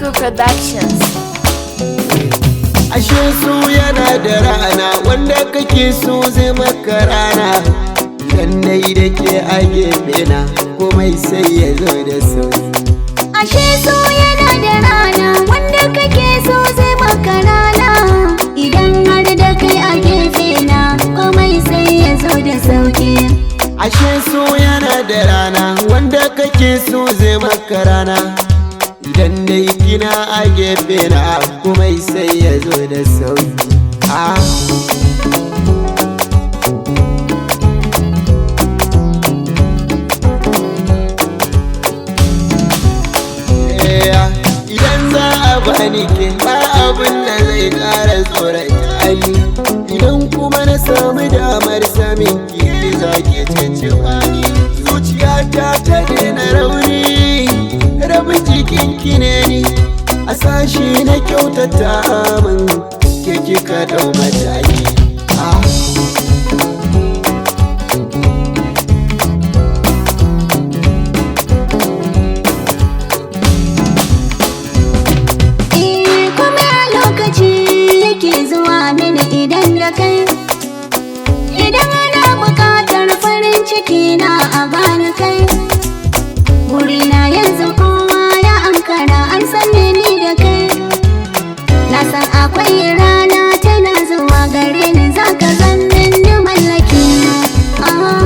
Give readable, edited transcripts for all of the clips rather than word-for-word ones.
Atiku Productions. Ashe so yana da rana, wanda kake so zai maka rana. Idan dai da ke a gefe na, komai sai ya zo da sauki. Ashe so yana da rana, wanda kake so zai maka rana. Idan har da kai a gefe na, komai sai ya zo da sauki. Ashe so yana da rana, wanda kake so zai maka rana. Idan dai kina a gefe na, komai sai ya zo da sauki. Ah. Idan za a bani ke, ba abin da zai ƙara tsorata ni. Idan kuma na samu damar samun ki, za ki cecewa ni. Zuciyata ta daina rauni, rabin jikin ki ne ni. A sashi na kyautata min, ke kika dau mataki. Ah. Eh, komai a lokaci yake zuwa mini idan da kai. Idan ana buƙatar farin ciki na, a bani kai. Burina yanzu kowa ya ankara, an san ni da kai. Na san akwai rana tana zuwa gare ni, zaka zannin ni mallaki na. Ah.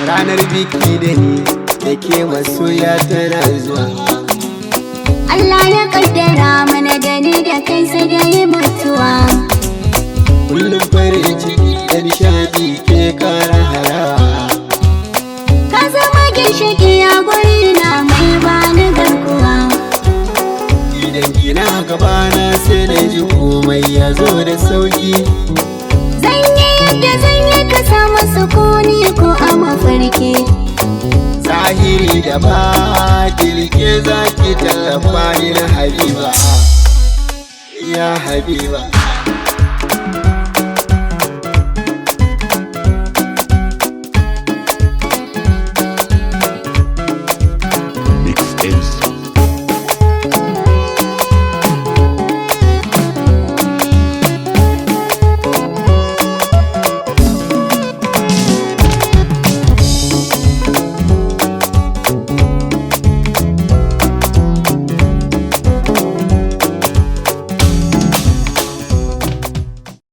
Ranar biki da ni da ke, masoya, tana zuwa. Allah ya kaddara mana da ni da kai, sai dai mutuwa. Kullum farin ciki da nishadi ke kara harawa. Ka zama ginshiki a guri na, mai bani garkuwa. Idan kina gabana, sai na ji komai ya zo da sauki. Zan yi yadda zan yi ka samu sukuni ko a mafarki. Zahiri da baɗini ke za ki tallafa ni na, habiba, ya habiba.